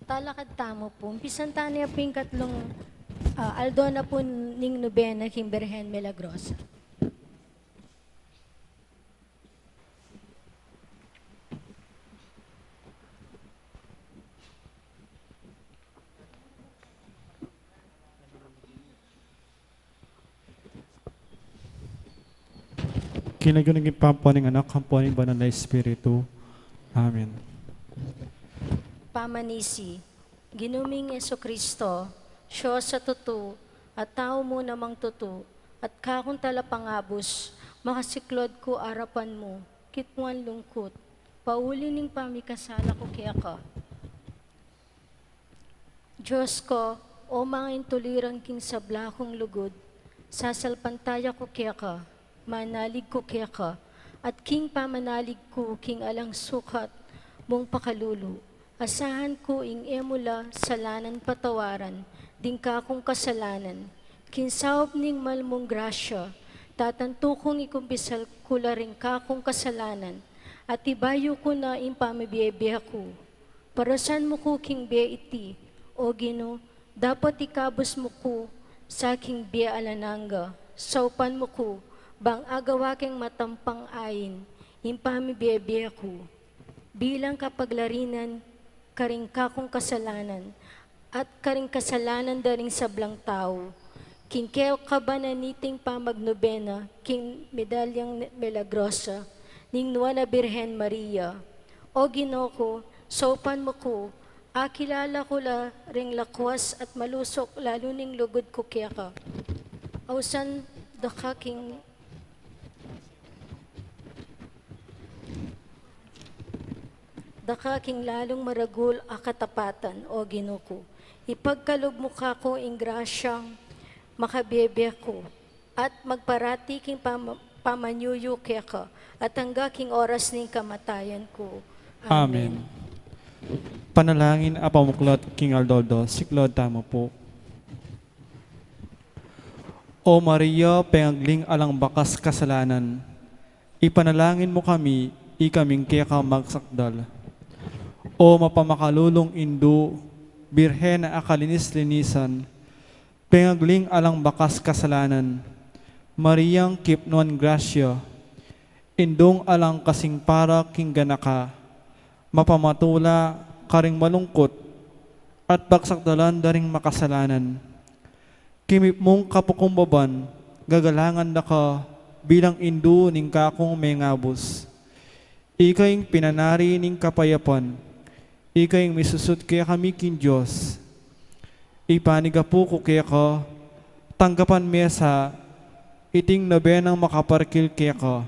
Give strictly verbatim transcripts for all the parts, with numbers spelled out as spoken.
Talakad tamu pu. Umpisan tane pu ing katlung, ah, aldo na pu ning nobena king Birhen Milagrosa. King lagyu ning Ibpa, ampo ning Anak, ampo ning Banal a Espiritu. Amen. Pamanisi, Ginu ming Jesucristo, Dios a tutu, at tau mu namang tutu, at kakung talapangabus, makasiklaud ku king arapan mu, kitmuan lungkut, pauli ning pamikasala ku keka. Dios ku, o mangaintulirang king sabla kung lugud, sasalpantaya ku keka, manalig ku keka, at king pamanalig ku king alang sukat mung pakalulu, asahan ku ing e mu la salanan patawaran ding kakung kasalanan, king saup ning mal mung grasya, tatantu kung ikumpisal ku la ring kakung kasalanan, at ibayu ku na ing pamibie-bie ku. Parasan mu ku king bie iti, O Ginu, dapot ikabus mu ku sa king bie alang angga, saupan mu ku, bang agawa keng matampang ain, ing pamibie-bie ku, bilang kapaglarinan karing kakung kasalanan, at karing kasalanan da ring sablang tau, king kekabanan niting pamagnobena, king medalyang milagrosa, ning Nuan a Birhen Maria. O Ginu ku, saupan mu ku, akilala ku la ring lakwas at malusuk lalu ning lugud ku keka. Ausan da ka king, da ka king lalung maragul a katapatan, O Ginu ku. Ipagkalub mu kaku ing grasyang makabie-bie ku, at magparati king pam-, pamanyuyu keka, at angga king oras ning kamatayan ku. Amen. Amen. Panalangin a pamuklat king aldo-aldo, siklaud tamu pu. O Maria, pengagling alang bakas kasalanan, ipanalangin mu kami, ikaming keka magsakdal. O mapamakalulung Indu, Birhen a kalinis-linisan, pengagling alang bakas kasalanan, Mariang kipnuan grasya, Indung alang kasing para king ganaka, mapamatula karing malungkut, at pagsakdalan da ring makasalanan. Kimipmung kapakumbaban, gagalangan da ka bilang indu ning kakung mengabus. Ika ing pinanari ning kapayapan, ika ing misusut kekami king Dios. Ipanigapu ku keka, tanggapan me sa iting nobenang makaparkil keka.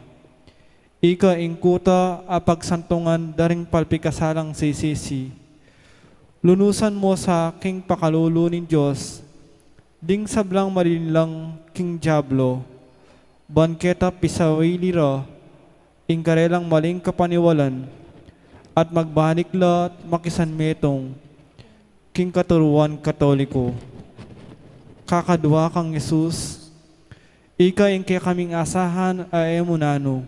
Ika ing kuta a pagsantungan da ring palpikasalang sisisi. Lunusan mu sa king pakalulu ning Dios ding sablang malilinlang king Diablo, ban keta pisawili ra ing karelang maling kapaniwalan, at magbalik la at makisanmetung king katuruan Katoliko. Kakadwa kang Jesus, ika ing kekaming asahan a e mu nanu.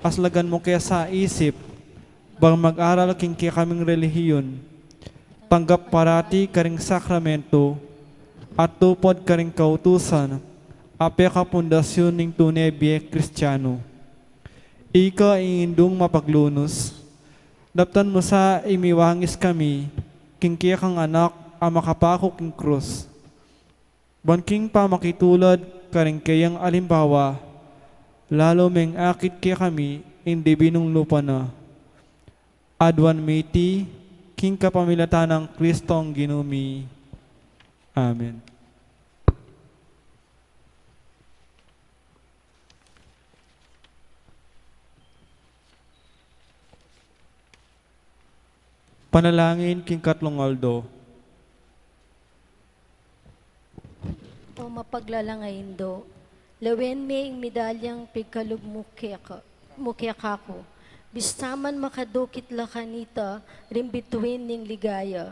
Aslagan mu ke sa isip, bang mag-aral king kekaming relihiyon, tanggap parati karing sakramento, at tupad karing kautusan a pekapundasyon ning tune bie Kristiano. Ika ing indung mapaglunus, daptan mu sa imiwangis kami king kekang anak a makapaku king krus. Ban king pamakitulad karing keyang alimbawa, lalu meng akit kekami ing dibinung lupa na. Aduan mi iti king kapamilatan nang Kristong Ginu mi. Amen. Panalangin king katlung aldo. O mapaglalang a Indu, lawen me ing medalyang pigkalub mu keka, mu kekaku. Bista man makadukit la kanita ring bituin ning ligaya.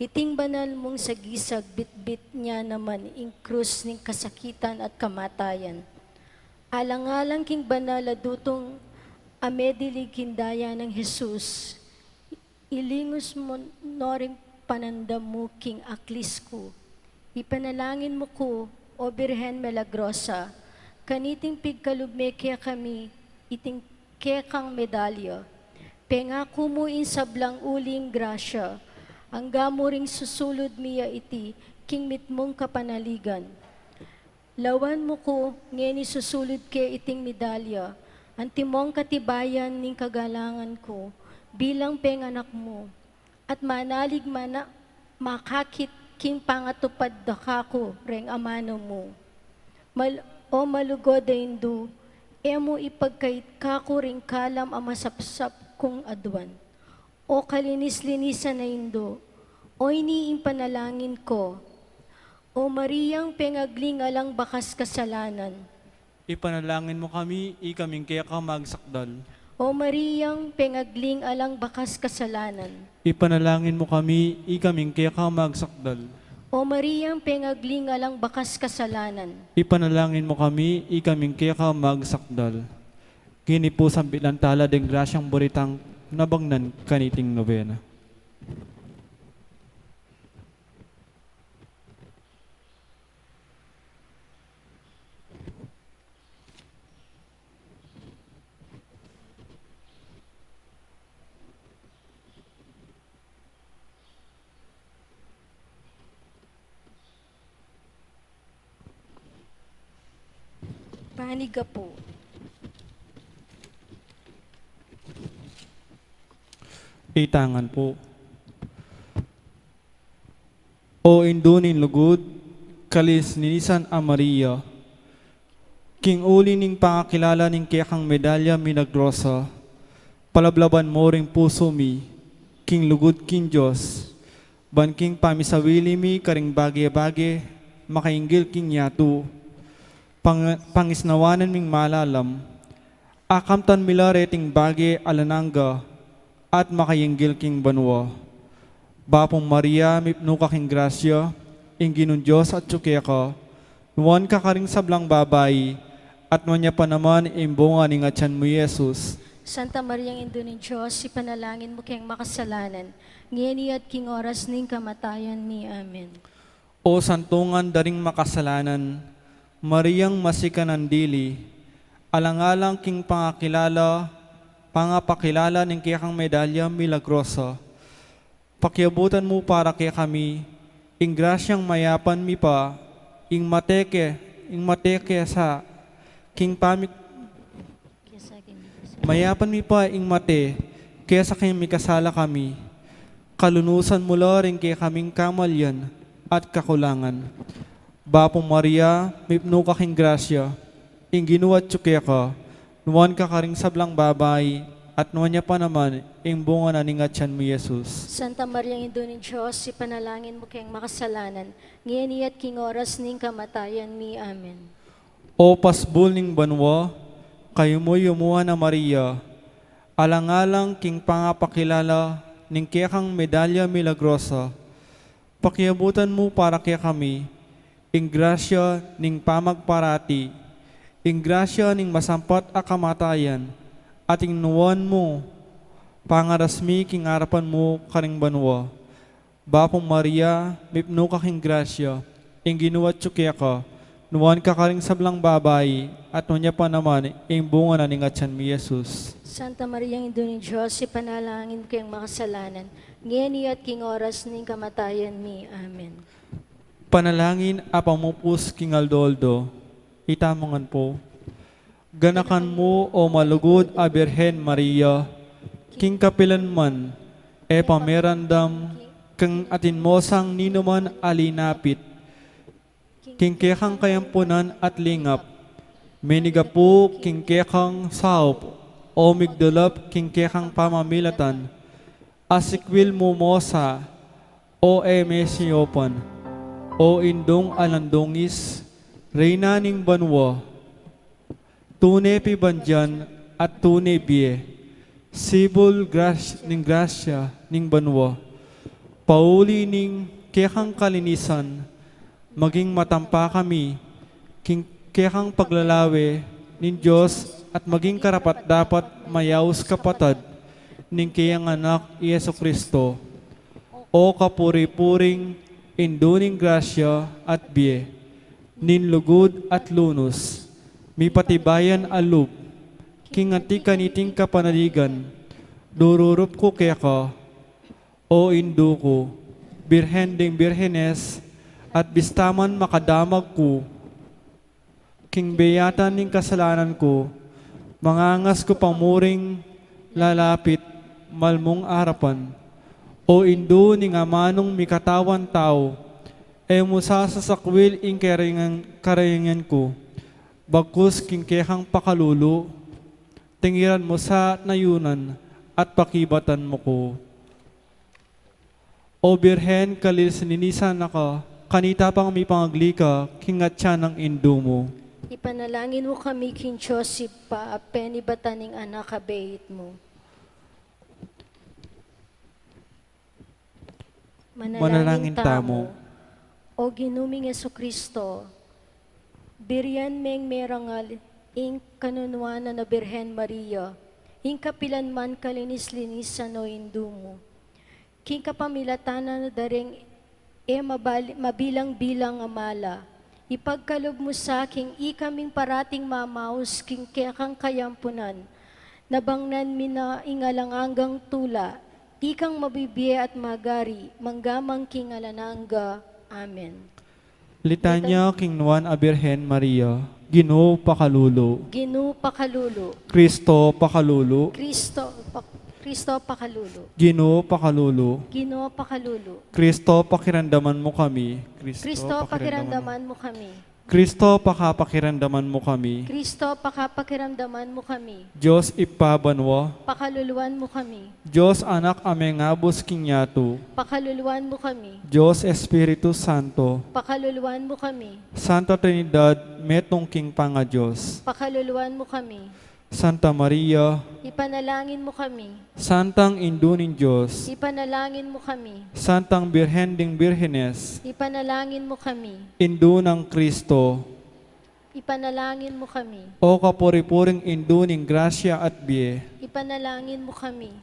Iting banal mung sagisag bitbit nya naman ing krus ning kasakitan at kamatayan. Alang-alang king banal a dutung a medilig king daya nang Jesus, ilingus mu no ring panandam mu king aklis ku. Ipanalangin mu ku, O Birhen milagrosa, kaniting pigkalub me kekami iting kekang medalya. Pengaku mu ing sablang uling grasya, angga mu ring susulud mi ya iti king mitmung kapanaligan. Lawan mu ku ngeni susulud ke iting medalya, antimong katibayan ning kagalangan ku bilang penganak mu, at manalig mana makakit king pangatupad da kaku reng amanu mu. Mal-, O malugud a Indu, e mu ipagkait kaku ring kalam a masapsap kung aduan. O kalinis-linisan a Indu, o ini ing panalangin ku. O Mariang pengagli alang bakas kasalanan. Ipanalangin mu kami, ikaming keka magsakdal. O Mariang pengagli alang bakas kasalanan. Ipanalangin mu kami, ikaming keka magsakdal. O Mariang pengagli alang bakas kasalanan. Ipanalangin mu kami, ikaming keka magsakdal. Kini pu sambilan tala deng grasyang buritang nabagnan kaniting nobena. Paniga pu. Itangan pu. O Indu ning lugud, kalinis-linisan a Maria, king uli ning pangakilala ning kekang medalya milagrosa, palablaban mu ring pusu mi king lugud king Dios, ban king pamisawili mi karing bage-bage makainggil king yatu, pang-, pangisnawanan ming malalam, akamtan mi la reting bage alang angga at makainggil king banua. Bapu Maria, mipnu ka king grasya, ing Ginung Dios atyu keka, nuan ka karing sablang babai, at nuan ya pa naman ing bunga ning atyan mu, Jesus. Santa Maria, Indu ning Dios, ipanalangin mu keng makasalanan, ngeni at king oras ning kamatayan mi. Amen. O santungan da ring makasalanan, Mariang masikan a dili, alang-alang king pangakilala, pangapakilala ning kekang medalya milagrosa, pakiabutan mu para kekami ing grasyang mayapan mi pa ing mate ke, ing mate kesa king pamik-, mayapan mi pa ing mate kesa king mikasala kami. Kalunusan mu la ring kekaming kamalian at kakulangan. Bapu Maria, mipnu ka king grasya, ing Ginu atyu keka, nuan ka karing sablang babai, at nuan ya pa naman ing bunga na ning atyan mu, Jesus. Santa Maria, Indu ning Dios, ipanalangin mu keng makasalanan, ngeni at king oras ning kamatayan mi. Amen. O pasbul ning banua, kayumu-yumuan a Maria, alang-alang king pangapakilala ning kekang medalya milagrosa, pakiabutan mu para kekami ing grasya ning pamagparati, ing grasya ning masampat a kamatayan, at ing nuan mu pangaras mi king arapan mu karing banua. Bapu Maria, mipnu ka king grasya, ing Ginu atyu keka, nuan ka karing sablang babai, at nuan ya pa naman ing bunga na ning atyan mu, Jesus. Santa Maria, Indu ning Dios, ipanalangin mu keng makasalanan, ngeni at king oras ning kamatayan mi. Amen. Panalangin a pamupus king aldo-aldo. Itamu ngan pu. Ganakan mu, o malugud a Birhen Maria, king kapilan man, e pa merandam king atin mu sang ninuman a linapit king kekang kayampunan at lingap, minigapu king kekang saup, o migdulap king kekang pamamilatan, asikwil mu mu sa, o e me siyupan, o Indung alang dungis, Reyna ning banua, tune pibandian at tune bie, sibul gras-, ning grasya ning banua. Pauli ning kekang kalinisan, maging matampa kami king kekang paglalawe ning Dios at maging karapat-dapat mayaus kapatad ning keyang Anak, i Jesucristo. O kapuri-puring Indu ning grasya at bie, ning lugud at lunus, mipatibayan a lub, king anti kaniting kapanaligan, dururup ku keka, O Indu ku, Birhen ding birhenes, at bista man makadamag ku king beyatan ning kasalanan ku, mangangas ku pa muring lalapit mal mung arapan. O Indu ning amanung mikatawan tau, e mu sasasakwil ing karayangan, karayangan ku, bagkus king kekang pakalulu, tingiran mu sa at nayunan at pakibatan mu ku. O Birhen, kalinis-linisan na ka, kanita pang mipangagli ka king atyan ning Indu mu. Ipanalangin mu kami king Dios Ibpa, a penibatan ning Anak a beit mu. Manalangin tamu. O Ginu ming Jesucristo, birian meng merangal ing kanunuan a Birhen Maria, ing kapilan man kalinis-linisan o Indu mu. King kapamilatan na da ring e mabal-, mabilang-bilang a mala, ipagkalub mu sa king ikaming parating mamaus king kekang kayampunan, nabangnan mi na ing alang anggang tula, ikang mabibie at magari, mangga man king alang angga. Amen. Litanya king Nuan a Birhen Maria. Ginu pakalulu. Ginu pakalulu. Kristo pakalulu. Kristo pa-, Kristo pakalulu. Ginu pakalulu. Ginu pakalulu. Kristo pakiramdaman mu kami. Kristo pakiramdaman mu kami. Kristo pakapakiramdaman mu kami. Kristo pakapakiramdaman mu kami. Dios Ibpa banua. Pakaluluan mu kami. Dios Anak a mengabus king yatu. Pakaluluan mu kami. Dios Espiritu Santo. Pakaluluan mu kami. Santa Trinidad, metung king pangaDios. Pakaluluan mu kami. Santa Maria. Ipanalangin mu kami. Santang Indu ning Dios. Ipanalangin mu kami. Santang Birhen ding Birhenes. Ipanalangin mu kami. Indu nang Kristo. Ipanalangin mu kami. O kapuri-puring Indu ning grasya at bie. Ipanalangin mu kami.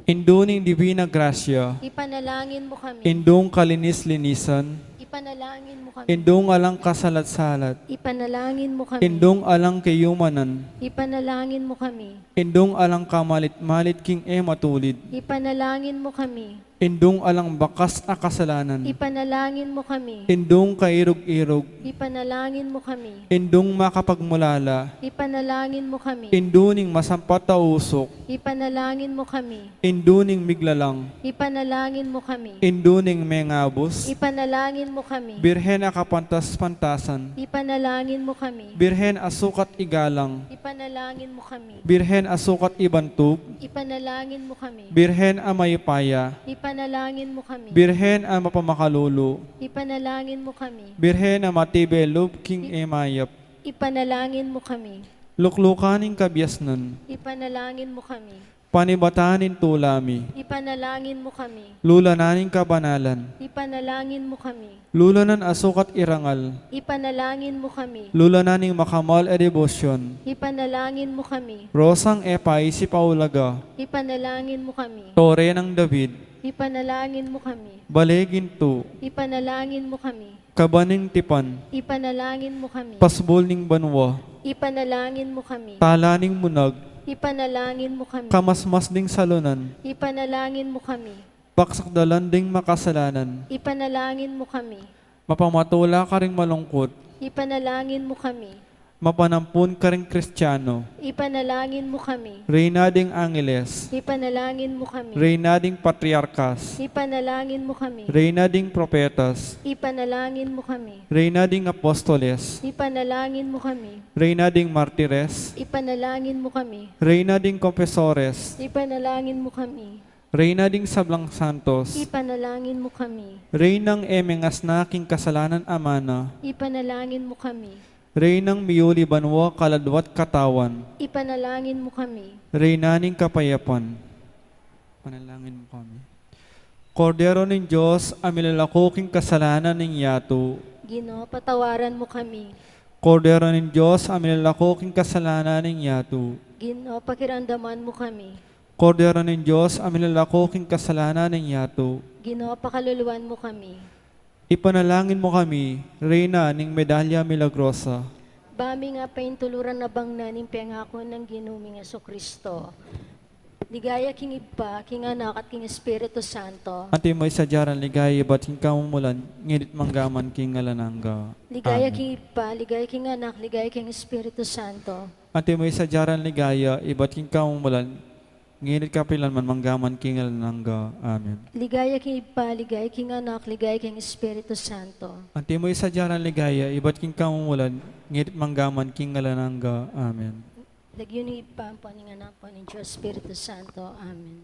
Indu ning Divina Grasya. Ipanalangin mu kami. Indung kalinis-linisan. Ipanalangin mu kami. Indung alang kasalat-salat. Ipanalangin mu kami. Indung alang kayumanan. Ipanalangin mu kami. Indung alang kamalit-malit king e matulid. Ipanalangin mu kami. Indung alang bakas a kasalanan. Ipanalangin mu kami. Indung kairug-irug. Ipanalangin mu kami. Indung makapagmulala. Ipanalangin mu kami. Indu ning masampat a usuk. Ipanalangin mu kami. Indu ning miglalang. Ipanalangin mu kami. Indu ning mengabus. Ipanalangin mu kami. Birhen a kapantas-pantasan. Ipanalangin mu kami. Birhen a sukat igalang. Ipanalangin mu kami. Birhen a sukat ibantug. Ipanalangin mu kami. Birhen a mayupaya. Ipanalangin mu kami. Birhen a mapamakalulu. Ipanalangin mu kami. Birhen a matibe lub king e mayap. Ipanalangin mu kami. Luklukan ning kabiasnan. Ipanalangin mu kami. Panibatan ning tula mi. Ipanalangin mu kami. Lulanan ning kabanalan. Ipanalangin mu kami. Lulanan a sukat irangal. Ipanalangin mu kami. Lulanan ning makamal a debosyon. Ipanalangin mu kami. Rosang e paisip a ulaga. Ipanalangin mu kami. Tore nang David. Ipanalangin mu kami. Bale gintu. Ipanalangin mu kami. Kaban ning tipan. Ipanalangin mu kami. Pasbul ning banua. Ipanalangin mu kami. Tala ning munag. Ipanalangin mu kami. Kamasmas ding salunan. Ipanalangin mu kami. Pagsakdalan ding makasalanan. Ipanalangin mu kami. Mapamatula karing malungkut. Ipanalangin mu kami. Mapanampun karing Kristiano. Ipanalangin mu kami. Reyna ding angeles. Ipanalangin mu kami. Reyna ding patriarkas. Ipanalangin mu kami. Reyna ding propetas. Ipanalangin mu kami. Reyna ding apostoles. Ipanalangin mu kami. Reyna ding martires. Ipanalangin mu kami. Reyna ding konfesores. Ipanalangin mu kami. Reyna ding sablang santos. Ipanalangin mu kami. Reynang e mengasna king kasalanan a mana. Ipanalangin mu kami. Reynang miyuli banua, kaladwa't katawan. Ipanalangin mu kami. Reyna ning kapayapan. Panalangin mu kami. Kordero ning Dios, a milalako king kasalanan ning yatu. Ginu, patawaran mu kami. Kordero ning Dios, a milalako king kasalanan ning yatu. Ginu, pakiramdaman mu kami. Kordero ning Dios, a milalako king kasalanan ning yatu. Ginu, pakaluluan mu kami. Ipanalangin mu kami, Reyna ning Medalla Milagrosa. Ba mi ngang paintuluran a bangnan ing pengaku nang Ginu ming Jesucristo. Ligaya king Ibpa, king Anak, at king Espiritu Santo. Antimo ing sadya rang ligaya ibat king kamumulan, ngeni't manggaman king alang angga. Ligaya Amen. King Ibpa, ligaya king Anak, ligaya king Espiritu Santo. Antimo ing sadya rang ligaya ibat king kamumulan, ngeni't kapilan man, manggaman king alang angga. Amen. Ligaya king Ibpa, ligaya king Anak, ligaya king Espiritu Santo. Antimo ing sadya rang ligaya ibat king kamumulan, ngeni't manggaman king alang angga. Amen. Lagyu ning Ibpa, ampo ning Anak, ampo ning Dios Espiritu Santo. Amen.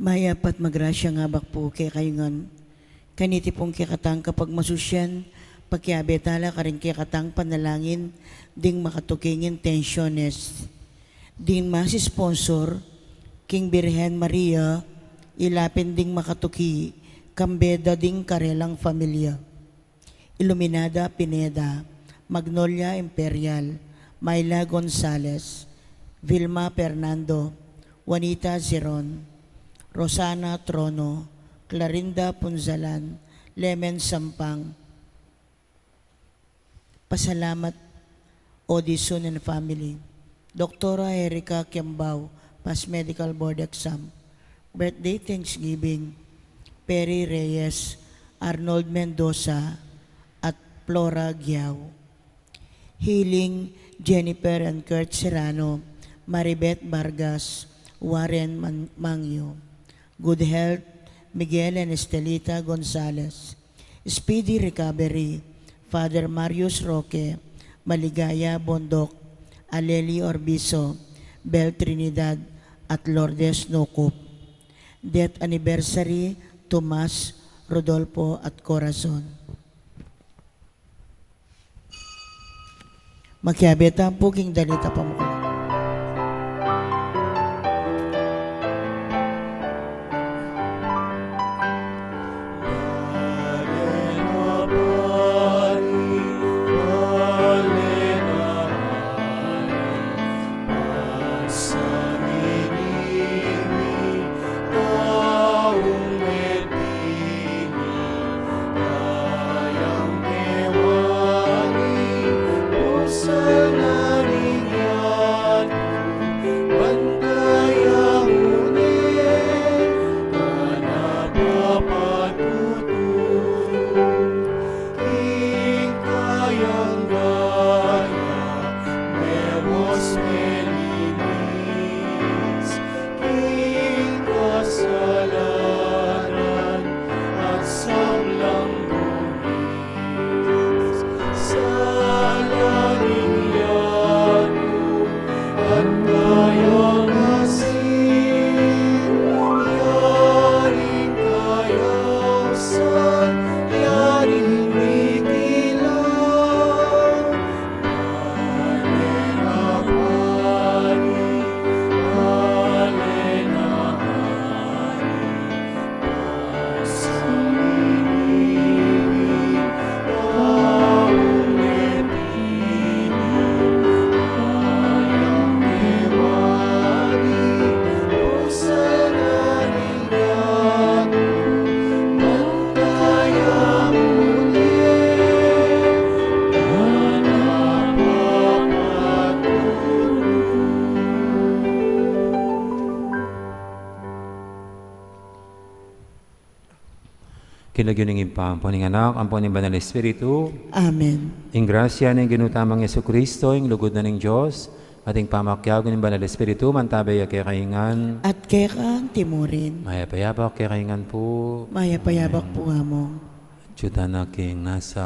Mayap at magrasyang abak pu kekayu ngan, kaniti pung kekatang kapagmasusian, pakiabe tala karing kekatang panalangin ding makatuking intensiones. Ding masi sponsor, king Birhen Maria, ilapin ding makatuki, kambe da ding karelang familia. Iluminada Pineda, Magnolia Imperial, Myla Gonzales, Vilma Fernando, Juanita Ziron, Rosana Trono, Clarinda Punzalan, Lemen Sampang. Pasalamat, Odison and family. Doktora Erica Kiambao, past medical board exam. Birthday thanksgiving, Perry Reyes, Arnold Mendoza, at Flora Giao. Healing, Jennifer and Kurt Serrano, Maribeth Vargas, Warren Man-, Mangyo. Good health, Miguel and Estelita Gonzales. Speedy recovery, Father Marius Roque, Maligaya Bondoc, Aleli Orbizo, Bel Trinidad, at Lourdes Nucup. Death anniversary, Tomas, Rodolfo, at Corazon. Makiabe tamu pu king dalit a pamuklat. King kayang daya, mewos melinis, king kasalanan at sablang dungis. Sala ning yatu at kayang asin, yaring kayausan, yaring mikilang. King lagyu ning Ibpa, ampo ning Anak, ampo ning Banal Espiritu. Amen. Ing grasya ning Ginu tamung Jesucristo, ing lugud na ning Dios, At ing pamakiabe ning Banal Espiritu, mantabe ya kekayu ngan. At keka antimurin. Mayap a yabak kekayu ngan pu. Mayap a yabak pu, Among. Atyu tana king nasa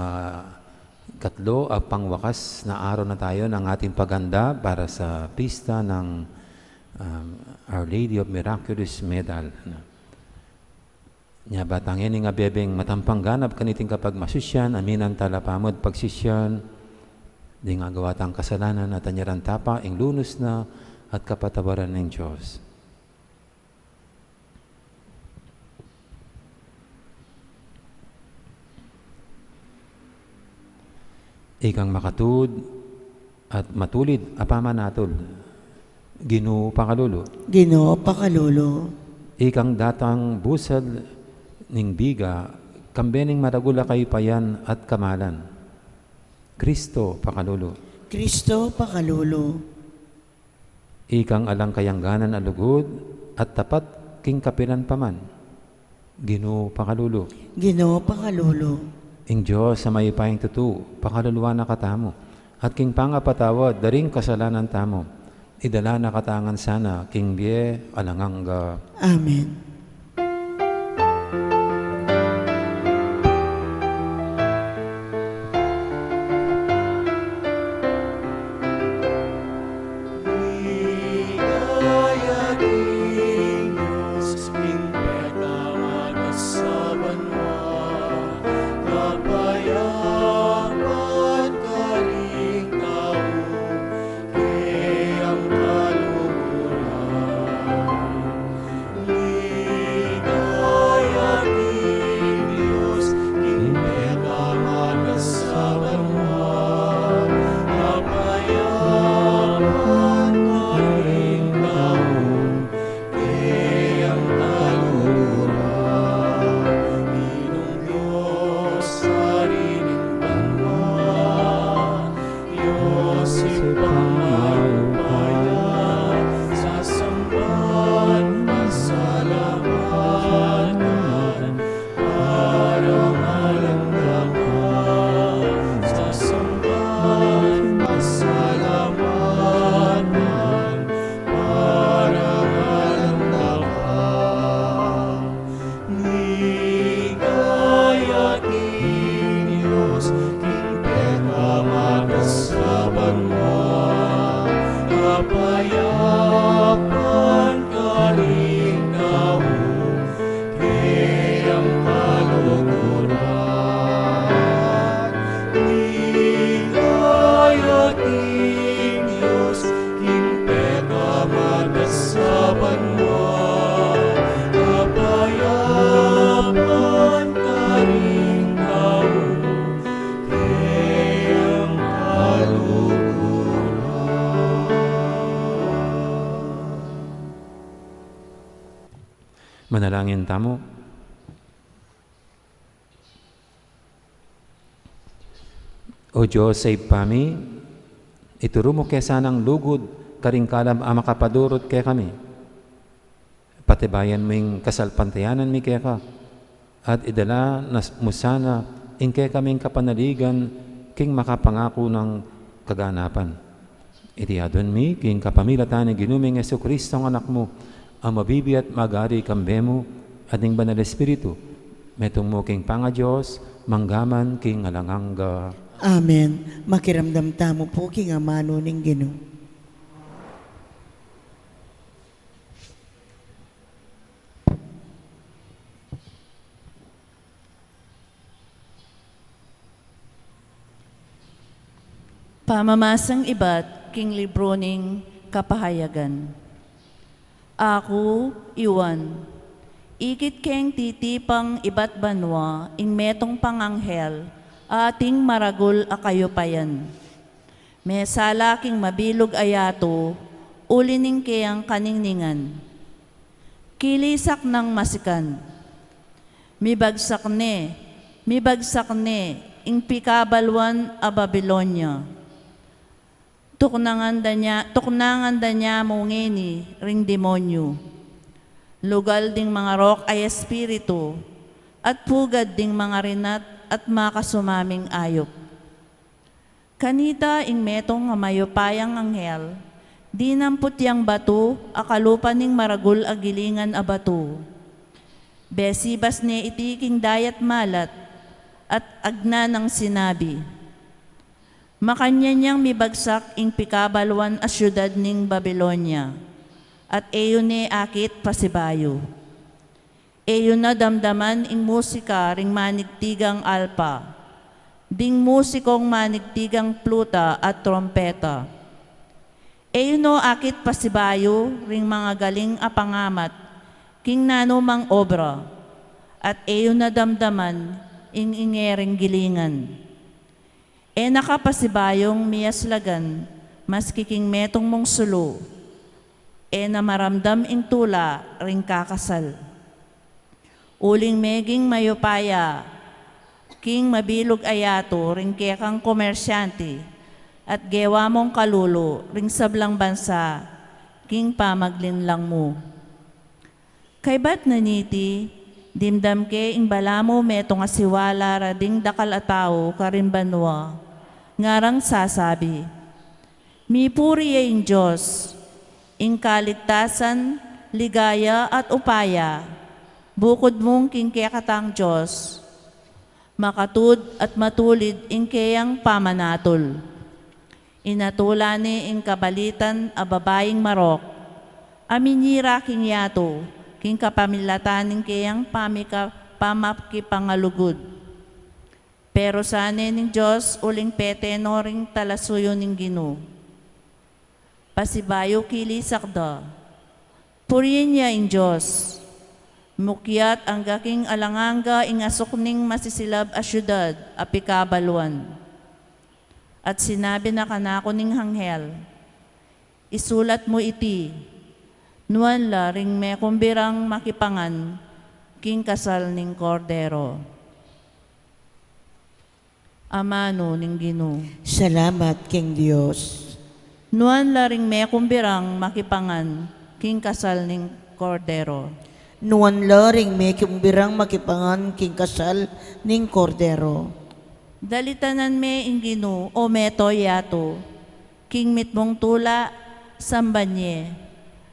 katlo at pangwakas na araw na tayo ng ating paghanda para sa pista ng, um, Our Lady of Miraculous Medal. Nya ba tang ing abebeng matampang ganap kaniting kapagmasusyan, aminan tala pamud pagsisyan, ding agawa tang kasalanan at anyaran tapa ing lunus na at kapatawaran ning Dios. Ikang makatud at matulid a pamanatul, Ginu pakalulu. Ginu pakalulu. Ikang datang busal ning biga, kambe ning maragul a kayupayan at kamalan, Kristo pakalulu. Kristo pakalulu. Ikang alang kayangganan a lugud at tapat king kapilan pa man, Ginu pakalulu. Ginu pakalulu. Ing Dios a mayupayang tutu, pakaluluan na katamu, at king pangapatawad da ring kasalanan tamu, idala na katamu ngan sana king bie alang angga. Amen. Ligaya king Dios, king pekamatas a banua, kapayapan karing tau, kayang kaluguran. Ligaya king Dios, king pekamatas a banua, kapayapan karing tau, kayang kaluguran. Ginung Dios, Ari ning banua, Dios Ibpang mayupaya, sasamban, pasalamatan, parangalan da ka, sasamban, pasalamatan, parangalan da ka. Ligaya king Dios, king pekamatas a banua, kapayapan karing tau, kayang kaluguran. Ligaya king Dios, king pekamatas a banua, kapayapan karing tau, kayang kaluguran. Manalangin tamu. O Dios a Ibpa mi, ituru mu ke sanang lugud karing kalam a makapadurut kekami. Patibayan mu ing kasalpantayanan mi keka, at idala na mu sana ing kekaming kapanaligan king makapangaku nang kaganapan. Iti adwan mi king kapamilatan ning Ginu ming Jesucristo, ing Anak mu, a mabibie at magari kambe mu at ning Banal Espiritu, metung mu king pangaDios, mangga man king alang angga. Amen. Makiramdam tamu pu king amanu ning Ginu. Pamamasang ibat king libru ning Kapahayagan. Aku, i Juan, ikit keng titipang ibat banua ing metung pang anghel a ating maragul a kayupayan. Mesala king mabilug a yatu, uli ning keyang kaningningan. Kilisak nang masikan. Mibagsak ne, mibagsak ne, ing pikabaluan a Babilonia. Tuknangan da nia, tuknangan da nia mu ngeni ring demonyu. Lugal ding mangarok a espiritu, at pugad ding mangarinat at makasumaming ayup. Kanita ing metung a mayupayang anghel, Dinamput yang batu a kalupa ning maragul a gilingan a batu. Besibas ne iti king dayat malat at agna nang sinabi, "Makanyan yang mibagsak ing pikabaluan a siudad ning Babilonia, at e yu ne akit pasibayu." E yu na damdaman ing musika ring manigtigang alpa, ding musikong manigtigang pluta at trompeta. E yu no akit pasibayu ring mangagaling a pangamat king nanumang obra, at e yu na damdaman ing inge ring gilingan. E na ka pasibayung miyaslagan, maski king metung mung sulu, e na maramdam ing tula ring kakasal. Uling meging mayupaya king mabilug a yatu ring kekang komersyante, at gewa mung kalulu ring sablang bansa king pamaglinlang mu. Kaybat na niti, dimdam ke ing balamu metung a siwala ra ding dakal a tau karing banua, ngarang sasabi, "Mipuri ya ing Dios, ing kaligtasan, ligaya at upaya, bukud mung king kekatang Dios. Makatud at matulid ing keyang pamanatul." Inatula ne ing kabalitan a babaing marok a minyira king yatu king kapamilatan ning keyang pamika-, pamakipangalugud. Perusan ne ning Dios uling pete no ring talasuyu ning Ginu. Pasibayu kilisak da, "Purian ya ing Dios. Mukyat angga king alang angga ing asuk ning masisilab a siudad a pikabaluan." At sinabi na kanaku ning anghel, "Isulat mu iti, nuan la ring mekumbirang makipangan king kasal ning Kordero." Amanu ning Ginu. Salamat king Dios. Nuan la ring mekumbirang makipangan king kasal ning Kordero. Nuan la ring mekumbirang makipangan king kasal ning Kordero. Dalitanan me ing Ginu, o meto yatu, king mitmung tula, samban ye.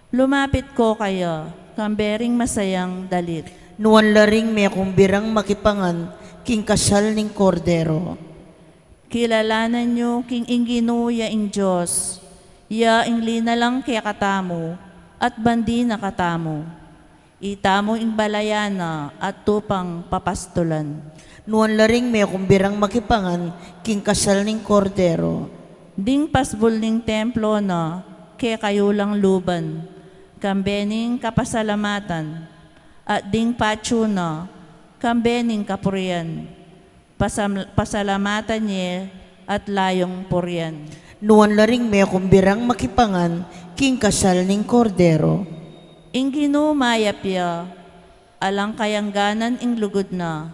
Lumapit ko kaya, kambe ring masayang dalit. Nuan la ring mekumbirang makipangan king kasal ning Kordero. Kilalanan yu king ing Ginu ya ing Dios, ya ing linalang kekatamu, at bandi na katamu. Itamu ing balayan na at tupang papastulan. Nuan la ring mekumbirang makipangan king kasal ning Kordero. Ding pasbul ning templo na kekayu lang luban, kambe ning kapasalamatan, at ding patyu na kambe ning kapurian. Pasam-, pasalamatan ye at layung purian. Nuan la ring mekumbirang makipangan king kasal ning Kordero. Ing Ginu mayap ya, alang kayangganan ing lugud na,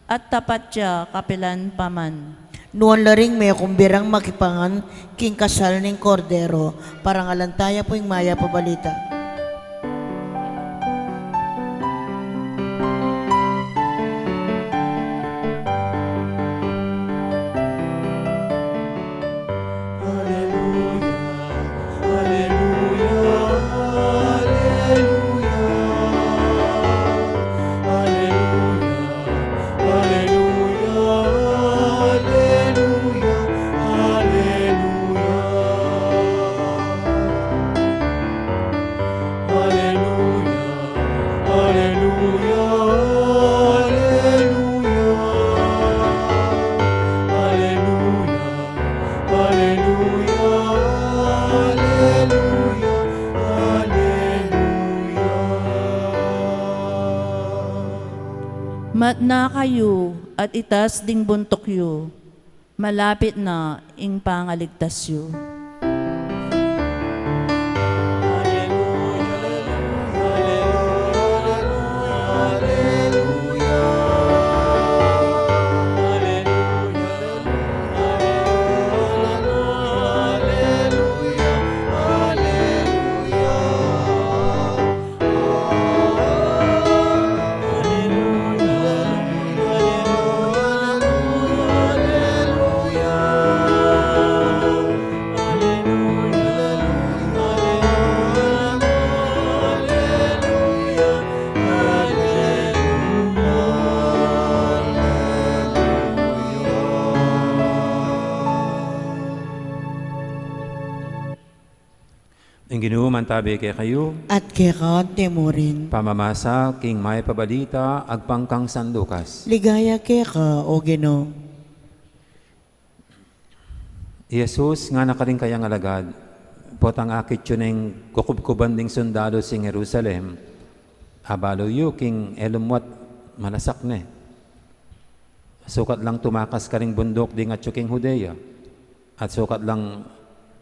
at tapat ya kapilan pa man. Nuan la ring mekumbirang makipangan king kasal ning Kordero. Parangalan taya pu ing mayap a balita. Matna kayu at itas ding buntuk yu, malapit na ing pangaligtas yu. Ing Ginu mantabi kekayu. At keka mu rin. Pamamasa king Mayap a Balita agpang kang San Lucas. Ligaya keka, O Ginu. I Jesus ngana karing kayang alagad, potang akit yu neng kukubkuban ding sundalu sing Jerusalem, abalu yu king e lumwat malasak ne. Sukat lang tumakas karing bunduk ding atyu king Judea, at sukat lang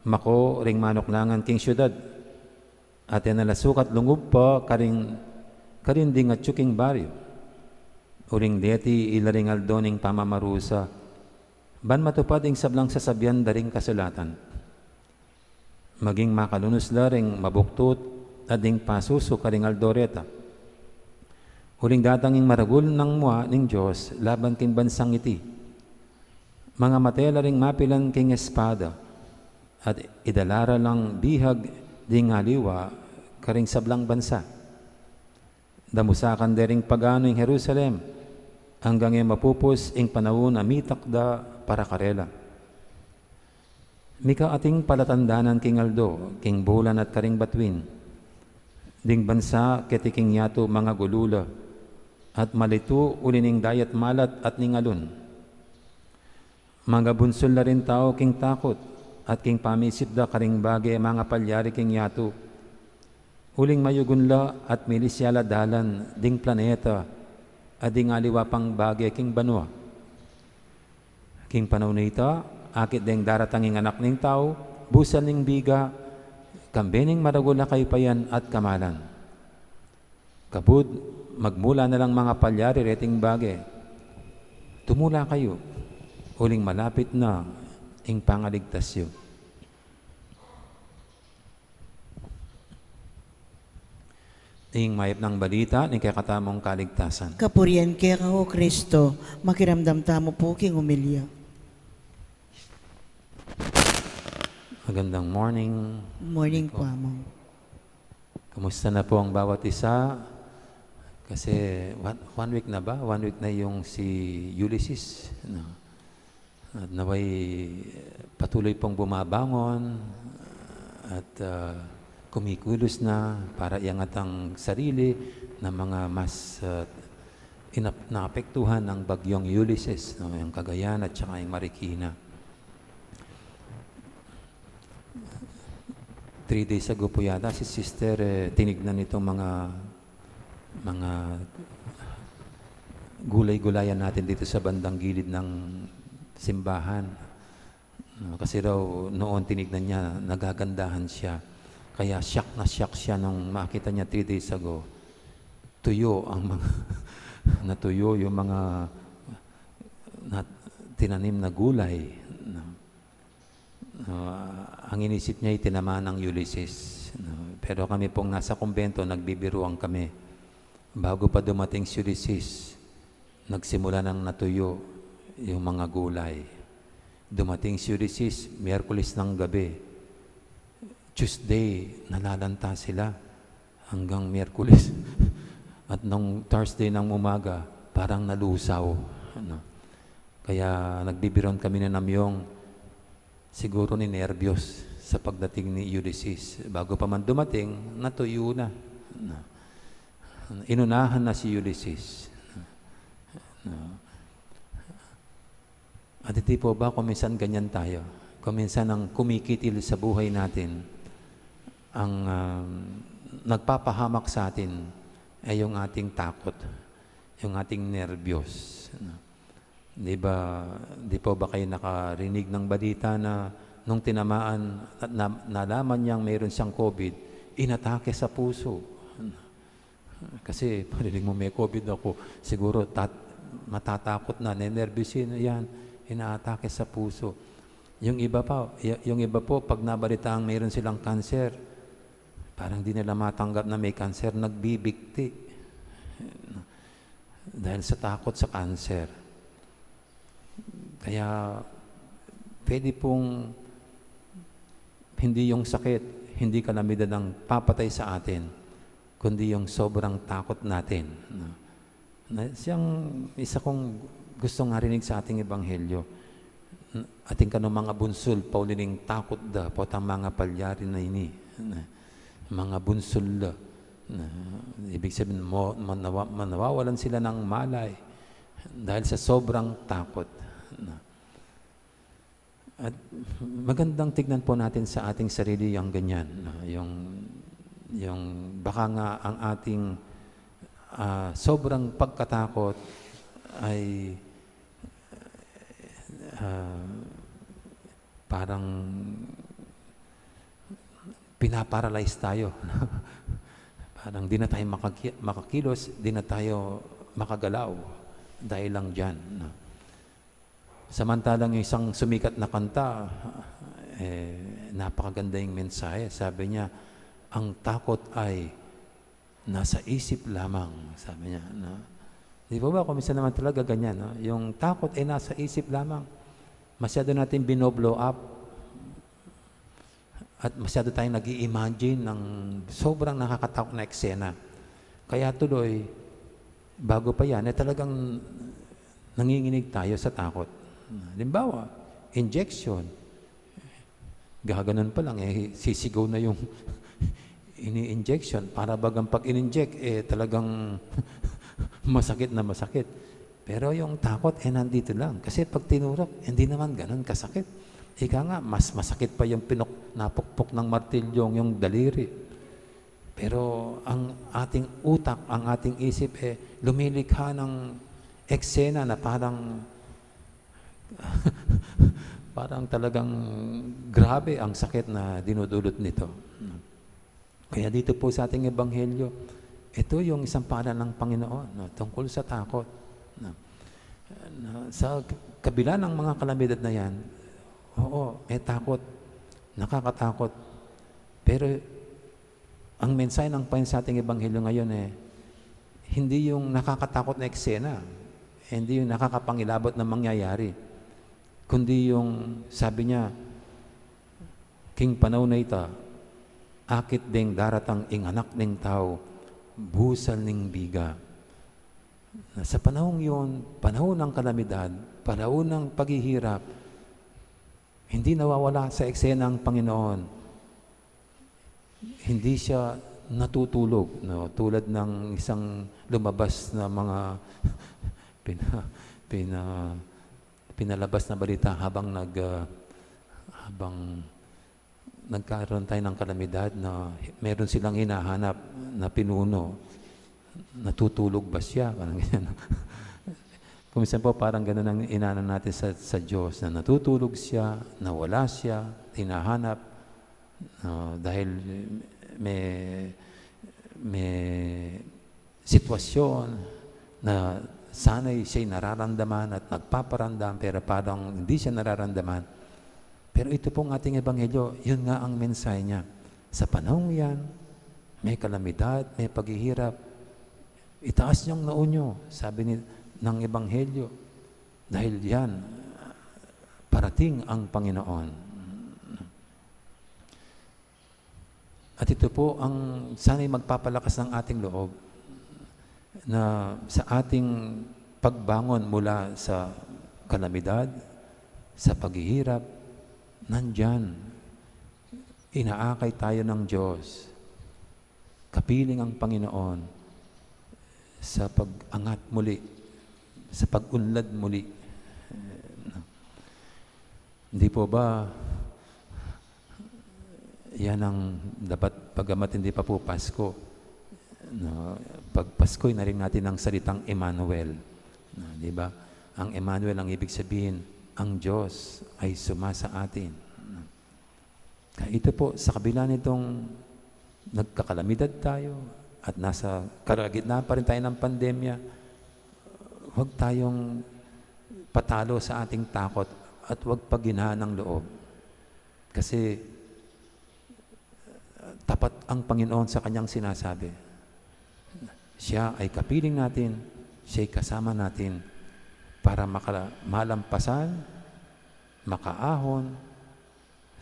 mako ring manuknangan king siudad, at e na la sukat lungub pa karing, karin ding atyu king baryu. Uling deti ila ring aldo ning pamamarusa, ban matupad ing sablang sasabian da ring kasulatan. Maging makalunus la ring mabuktut at ding pasusu karing aldo reta. Uling datang ing maragul nang mua ning Dios laban king bansang iti. Mangamate la ring mapilan king espada, at idala ra lang bihag ding aliwa karing sablang bansa. Damusakan de ring paganu ing Jerusalem, anggang e mapupus ing panaun a mitakda para karela. Mika ating palatandanan king aldo, king bulan at karing batuin. Ding bansa keti king yatu mangagulu la, at malitu uli ning dayat malat at ning alun. Mangabunsul la ring tau king takut, at king pamisip da karing bage mangapalyari king yatu. Uling mayugun la at milis ya la dalan ding planeta, at ding aliwa pang bage king banua. King panaun a ita, akit deng daratang ing Anak ning Tau, busan ning biga, kambe ning maragul a kayupayan at kamalan. Kabud, magmula na lang mangapalyari reting bage. Tumula kayu, uling malapit na ing pangaligtas yu. Ing mayap nang balita ning kekatamung kaligtasan. Kapurian keka, O Kristo. Makiramdam tamu pu king omilya. Magandang morning. Morning pu, Among. Kumusta na po ang bawat isa? Kasi one, one week na ba? One week na yung si Ulysses, no? At nawa'y patuloy pong bumabangon at, ah, kumikilos na para iangat ang sarili ng mga mas, ah, inap-, naapektuhan ng bagyong Ulysses, no? Yung Cagayan at saka yung Marikina. Three days ago po yata, si Sister, eh, tinignan itong mga, mga gulay-gulayan natin dito sa bandang gilid ng simbahan. No, kasi raw noon tinignan niya, nagagandahan siya. Kaya shock na shock siya nung makita niya three days ago. Tuyo ang mga, natuyo yung mga na, tinanim na gulay. No? Ah, ang inisip niya, tinamaan ng Ulysses, no? Pero kami pong nasa kumbento, nagbibiruan kami. Bago pa dumating si Ulysses, nagsimula nang natuyo yung mga gulay. Dumating si Ulysses, Miyerkules ng gabi. Tuesday, nalalanta sila hanggang Miyerkules. At nung Thursday ng umaga, parang nalusaw. Ano? Kaya nagbibiruan kami ni Namyong, siguro ninerbiyos sa pagdating ni Ulysses. Bago pa man dumating, natuyo na. No? Inunahan na si Ulysses. No? At hindi po ba kung minsan ganyan tayo? Kung minsan ang kumikitil sa buhay natin, ang, um, nagpapahamak sa atin ay yung ating takot, yung ating nerbiyos. No? Di ba, di po ba kayo nakarinig ng balita na nung tinamaan at na-, nalaman niyang mayroon siyang COVID, inatake sa puso? Kasi marinig mo may COVID ako, siguro tat-, matatakot na, nenerbyos na yan, inaatake sa puso. Yung iba pa, y-, yung iba po, pag nabalitang mayroon silang cancer, parang di nila matanggap na may cancer, nagbibikti. Dahil sa takot sa cancer. Kaya pwede pong hindi yung sakit, hindi kalamidad ang papatay sa atin, kundi yung sobrang takot natin, no? Na, siyang isa kong gustong marinig sa ating ebanghelyo. Atin kanu mangabunsul, pauli ning takot da, potang mangapalyari na ini. mga bunsul na, na, ibig sabihin, mo-, manawa-, manawawalan sila ng malay dahil sa sobrang takot. Na. At magandang tignan po natin sa ating sarili yung ganyan, no? Yung, yung baka nga ang ating, ah, sobrang pagkatakot ay, ah, parang pinaparalyze tayo. Parang di na tayo makaki-, makakilos, di na tayo makagalaw dahil lang dyan, no? Samantalang yung isang sumikat na kanta, eh, napakaganda yung mensahe. Sabi niya, "Ang takot ay nasa isip lamang," sabi niya, no? Di ba ba, kung minsan naman talaga ganyan, no? Yung takot ay nasa isip lamang. Masyado natin binoblow up. At masyado tayong nag-i-imagine ng sobrang nakakatakot na eksena. Kaya tuloy, bago pa yan, eh, talagang nanginginig tayo sa takot. Halimbawa, injection. Gaganon pa lang, eh, sisigaw na yung ini-injection. Para bagang pag in-inject, eh, talagang masakit na masakit. Pero yung takot, eh, nandito lang. Kasi pag tinurok, hindi naman ganun kasakit. Ika nga, mas masakit pa yung pinuk-, napukpok ng martilyong yung daliri. Pero ang ating utak, ang ating isip, eh, lumilikha ng eksena na parang, parang talagang grabe ang sakit na dinudulot nito. Kaya dito po sa ating ebanghelyo, ito yung isang paalala ng Panginoon, no, tungkol sa takot, no. Na, sa kabila ng mga kalamidad na yan, oo, may takot, nakakatakot. Pero ang mensahe ng Panginoon sa ating ebanghelyo ngayon, eh, hindi yung nakakatakot na eksena, hindi yung nakakapangilabot na mangyayari, kundi yung, sabi niya, "King panaun a ita, akit deng daratang ing Anak ning Tau, busal ning biga." Na sa panahong yun, panahon ng kalamidad, panahon ng paghihirap, hindi nawawala sa eksena ang Panginoon. Hindi siya natutulog, no? Tulad ng isang lumabas na mga pina-, pina-, pinalabas na balita habang nag-, ah, habang nagkaroon tayo ng kalamidad na meron silang hinahanap na pinuno. Natutulog ba siya? Parang ganyan. Kung minsan po, parang ganun ang inaano natin sa, sa Diyos, na natutulog siya, nawala siya, hinahanap, ah, dahil may, may sitwasyon na sana'y siya'y nararamdaman at nagpaparamdam, pero parang hindi siya nararamdaman. Pero ito pong ating ebanghelyo, yun nga ang mensahe niya. Sa panahong yan, may kalamidad, may paghihirap, itaas niyong noo niyo, sabi ni, ng ebanghelyo. Dahil yan, parating ang Panginoon. At ito po ang sana'y magpapalakas ng ating loob na sa ating pagbangon mula sa kalamidad, sa paghihirap, nandyan, inaakay tayo ng Diyos, kapiling ang Panginoon sa pag-angat muli, sa pag-unlad muli. Hindi po ba yan ang dapat, pagamat hindi pa po Pasko, no? Pag Pasko, narinig natin ang salitang Emmanuel. No, di ba? Ang Emmanuel, ang ibig sabihin, ang Diyos ay suma sa atin. Kaya ito po, sa kabila nitong nagkakalamidad tayo at nasa kalagitnaan pa rin tayo ng pandemya, huwag tayong patalo sa ating takot at huwag paghinaan ng loob. Kasi, uh, tapat ang Panginoon sa kanyang sinasabi. Siya ay kapiling natin, siya'y kasama natin para makala-, malampasan, makaahon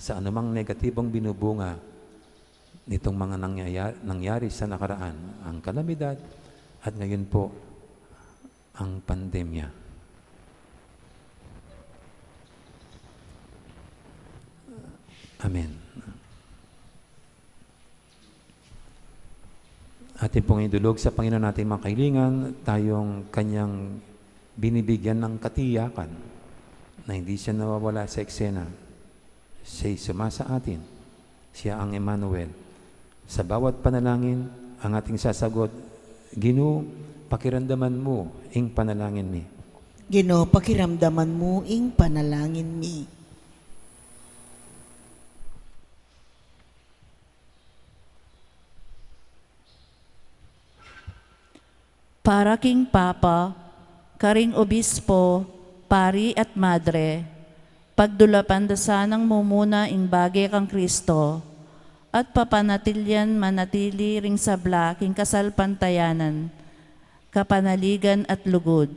sa anumang negatibong binubunga nitong mga nangyaya-, nangyari sa nakaraan, ang kalamidad, at ngayon po, ang pandemya. Amen. Atin pong idulog sa Panginoon ating mga kahilingan, tayong kanyang binibigyan ng katiyakan na hindi siya nawawala sa eksena. Siya'y sumasa atin. Siya ang Emmanuel. Sa bawat panalangin, ang ating sasagot, "Ginu, pakiramdaman mu ing panalangin mi." Ginu, pakiramdaman mu ing panalangin mi. Para king Papa, karing Obispo, Pari at Madre, pagdulapan da sanang mumuna ing bage kang Kristo, at papanatilian manatili ring sabla king kasalpantayanan, kapanaligan at lugud,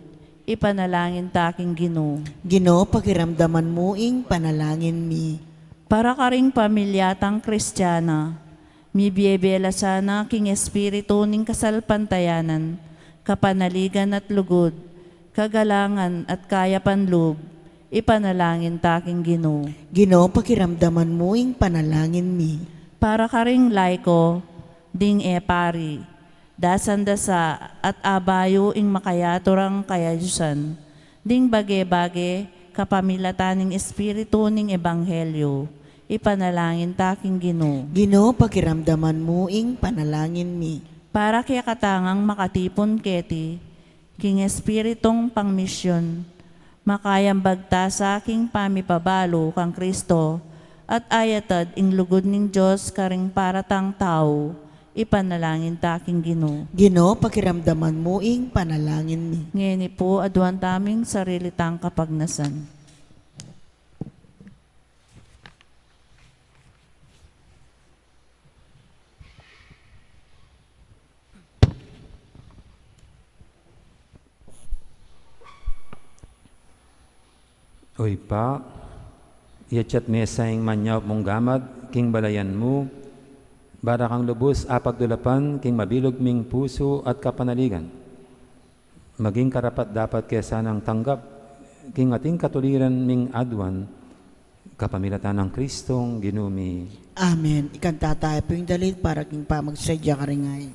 ipanalangin ta king Ginu. Ginu, pakiramdaman mu ing panalangin mi. Para karing pamilya tang Kristiana, mibie-bie la sana king espiritu ning kasalpantayanan, kapanaligan at lugud, kagalangan at kayapan lub, ipanalangin ta king Ginu. Ginu, pakiramdaman mu ing panalangin mi. Para karing laiko, ding e pari, dasan da sa at abayu ing makayaturang kayayusan, ding bage-bage kapamilatan ning espiritu ning ebanghelyu, ipanalangin ta king Ginu. Ginu, pakiramdaman mu ing panalangin mi. Para kekatang makatipun keti, king espiritung pangmisyun, makayambag ta sa king pamipabalu kang Kristo, at ayatad ing lugud ning Dios karing para tang tau, ipanalangin ta king Ginu. Ginu, pakiramdaman mu ing panalangin mi. Ngeni pu, aduan taming sarili tang kapagnasan. O Ibpa, iyatyat me sa ing manyaup mung gamat king balayan mu, para kang lubus apagdulapan king mabilug ming pusu at kapanaligan. Maging karapat-dapat ke sanang tanggap king ating katuliran ming aduan, kapamilatan nang Kristong Ginu mi. Amen. Ikanta taya pu ing dalit para king pamagsadya karing ain.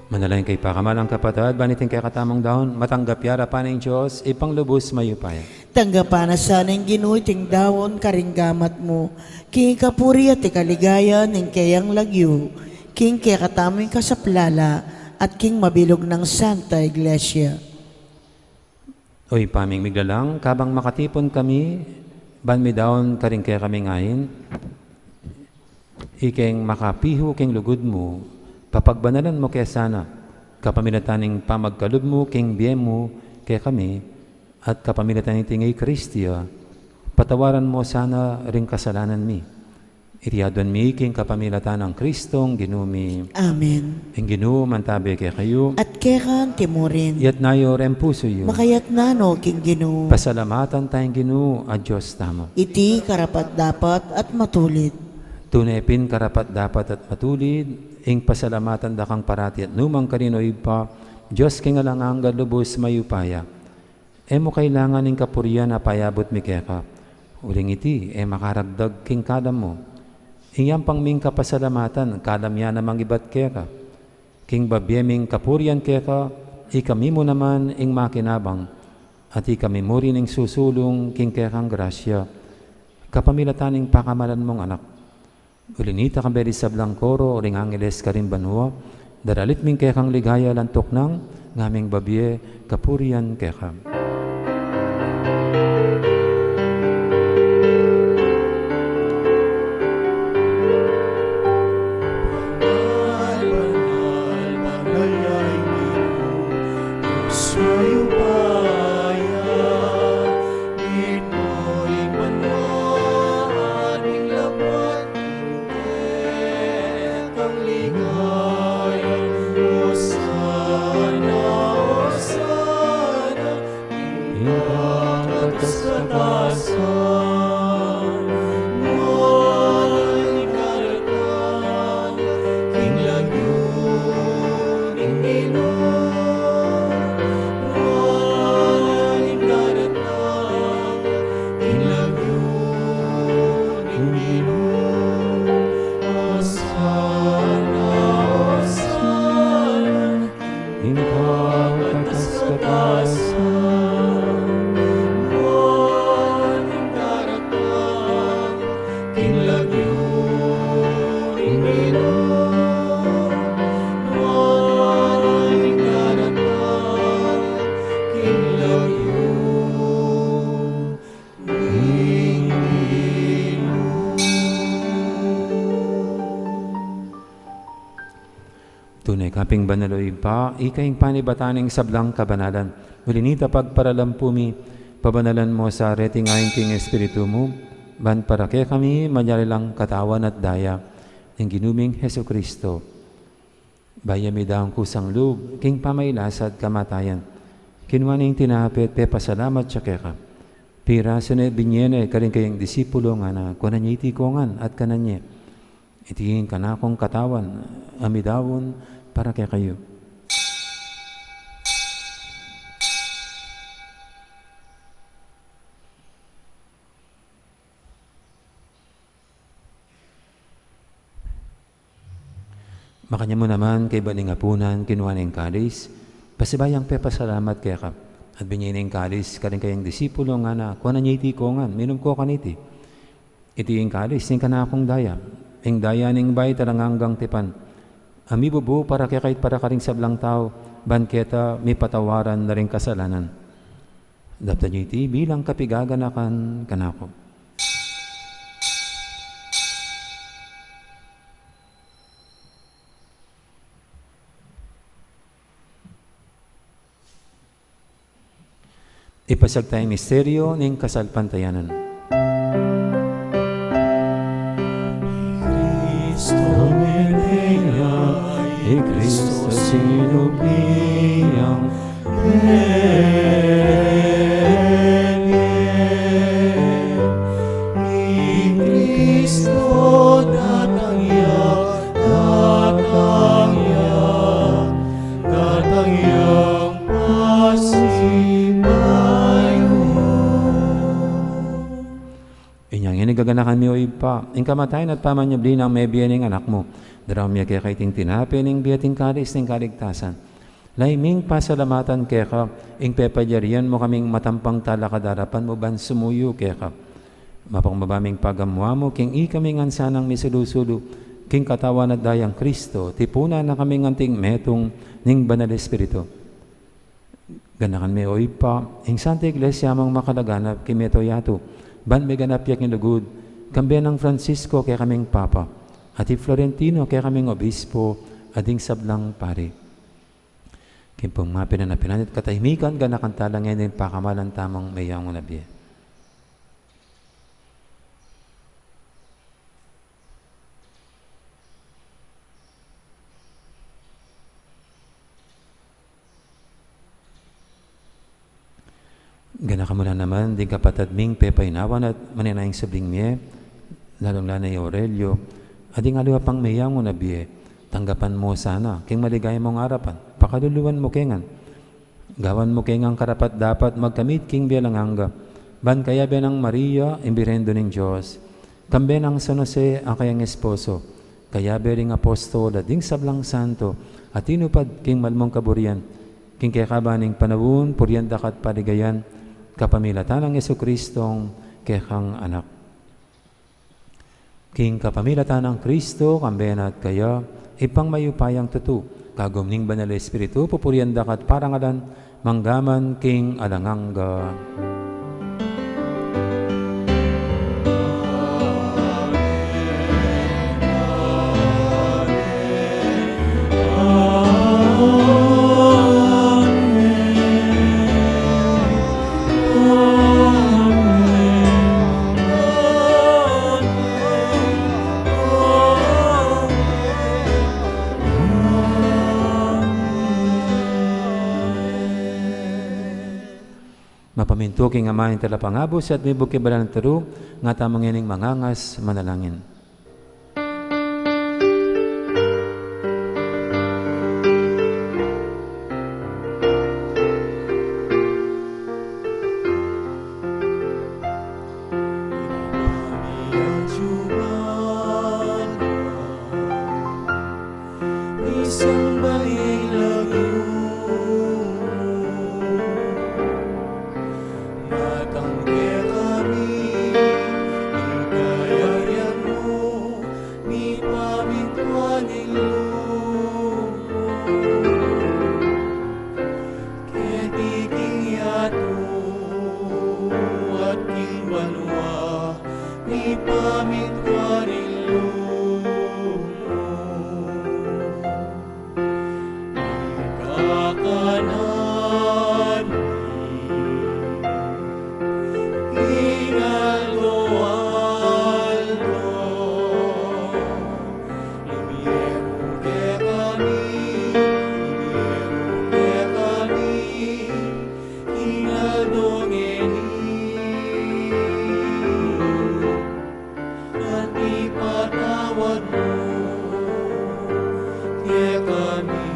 Manalangin kayu, pakamalan kung kapatad, ban iting kekatamung daun matanggap ya arapan ning Dios, Ibpang lubus mayupaya. Tanggapan na sana ning Ginu iting daun karing gamat mu, king kapurian at kaligayan ning keyang lagyu, king kekatamung kasaplalan at king mabilug nang Santa Iglesia. O Ibpa ming miglalang, kabang makatipun kami ban midaun karing kekaming ain, ikeng makapihu king lugud mu, papagbanalan mu ke sana, kapamilatan ning pamagkalub mu king bie mu kekami, at kapamilatan nitang i Kristo, patawaran mu sana ring kasalanan mi, Iti aduan mi king kapamilatan nang Kristong Ginu mi. Amen. Ing Ginu mantabe kekayu. At keka antimurin. Iyatas yu ring pusu yu. Makayatas no king Ginu. Pasalamatan taya ing Ginu a Dios tamu. Iti karapat-dapat at matulid. Tune pin karapat-dapat at matulid, ing pasalamatan da kang parati at nu man karin, o Ibpa, Dios king alang angga, lubus mayupaya. E mu kailangan ing kapurian a payabut mi keka. Uling iti, e makaragdag king kalam mu. Ing yampang ming kapasalamatan, kalam ya namang ibat keka. King babie ming kapurian keka, ikami mu naman ing makinabang, at ikami mu rin ing susulung king kekang grasya, kapamilatan ning pakamalan mung Anak. Uli nita, kayabe ring sablang koro, uling angeles karin banua, daralit mi ing kekang ligaya, lantuk nang ngaming babie kapurian keka. Banal, banal, banal ya ing Ginu, Dios mayupaya. Mitmu ing banua at ing labuad king kekang ligaya. Osana, Osana, king kakatas-katasan. Nuan ing daratang king lagyu ning Ginu. Nuan ing daratang king lagyu ning Ginu. Osana, Osana, king kakatas-katasan. Nuan ing daratang king lagyu ning Ginu. Nuan ing daratang king lagyu ning Ginu. Tune ka pin banal, o Ibpa, ika ing panibatan ning sablang kabanalan. Uli nita, pagparalan pu mi, pabanalan mu sa reting ain king Espiritu mu, ban para kekami malyari lang katawan at daya ning Ginu ming Jesucristo. Bayu ya midaun kusang lub king pamagkasakit at kamatayan, kinua ne ing tinape at pepasalamat ya keka. Pirasu ne, binie ne karing kayang disipulo, ngana, kuanan ye iti kongan at kanan ye. Iti ing kanakung katawan a midaun para kekayu. Makanyan mu naman, kaybat ning apunan, kinua ne ing kalis, pasibayu yang pepasalamat keka, at binie ne ing kalis karing kayang disipulo, ngana, kuanan ye iti kongan, minum ko kaniti. Iti ing kalis ning kanakung daya, ing daya ning bayu at alang anggang tipan, a mibubu para kekayu at para karing sablang tau, ban keta mipatawaran la ring kasalanan. Daptan yu iti bilang kapaganakan kanaku. Ipasiag taya ing misteryu ning kasalpantayanan. I Kristo mete ya, i Kristo sinublian, i Kristo datang ya, datang ya, datang yang pasibayu. Inya ngeni gaganakan mi, o Ibpa, ing kamatayan at pamanyubli nang mebie ning Anak mu. Daraun mi keka iting tinape ning bie at ing kalis ning kaligtasan. Lalu ming pasalamatan keka ing pepalyarian mu kaming matampang talakad king arapan mu ban sumuyu keka. Mapagmababang pagamuan mu king ikami ngan sanang misulu-sulu king katawan at dayang Kristo, tipunan na kaming anting metung ning Banal Espiritu. Ganakan me, o Ibpa, ing Santa Iglesia mung makalaganap king mabilug a yatu, ban miganap ya king lugud, kambe nang Francisco kekaming Papa, at i Florentino kekaming Obispo, at ding sablang pari. King pamamapi na ning pinanan at katahimikan, ganakan tala ngeni ing pakamalan tamung meyangu na bie. Ganaka mu la naman ding kapatad ming pepainawan at maninayang subling mie, lalung-lala na i Aurelio, at ding aliwa pang meyangu na bie, tanggapan mu sana king maligaya mung arapan, pakaluluan mu ke ngan. Gawan mu ke ngan karapat-dapat magkamit king bie alang angga, ban kayabe nang Maria, ing Birhen Indu ning Dios, kambe nang San Jose a kayang esposo, kayabe ring apostol at ding sablang santo a tinupad king mal mung kaburian, king kekaban ning panaun, purian da ka at paligayan, kapamilatan nang Jesucristong kekang Anak. King kapamilatan nang Kristo, kambe na at kaya, Ibpang mayupayang tutu, kagum ning Banal a Espiritu, pupurian da ka at parangalan, mangga man king alang angga. Mapamintu king Ama ing Talapangabus at mibug king banal a turu, ngatamu ngening mangangas manalangin. Isang banging lagyu, matang kekami ing kayarian mu, mipamintuan ing lub mu keti king yatu at king banua, mipamintuan ing lub mu. Ing kakanan mi king aldo-aldo, ibie mu kekami, ibie mu kekami king aldo ngeni. At ipatawad mu kekami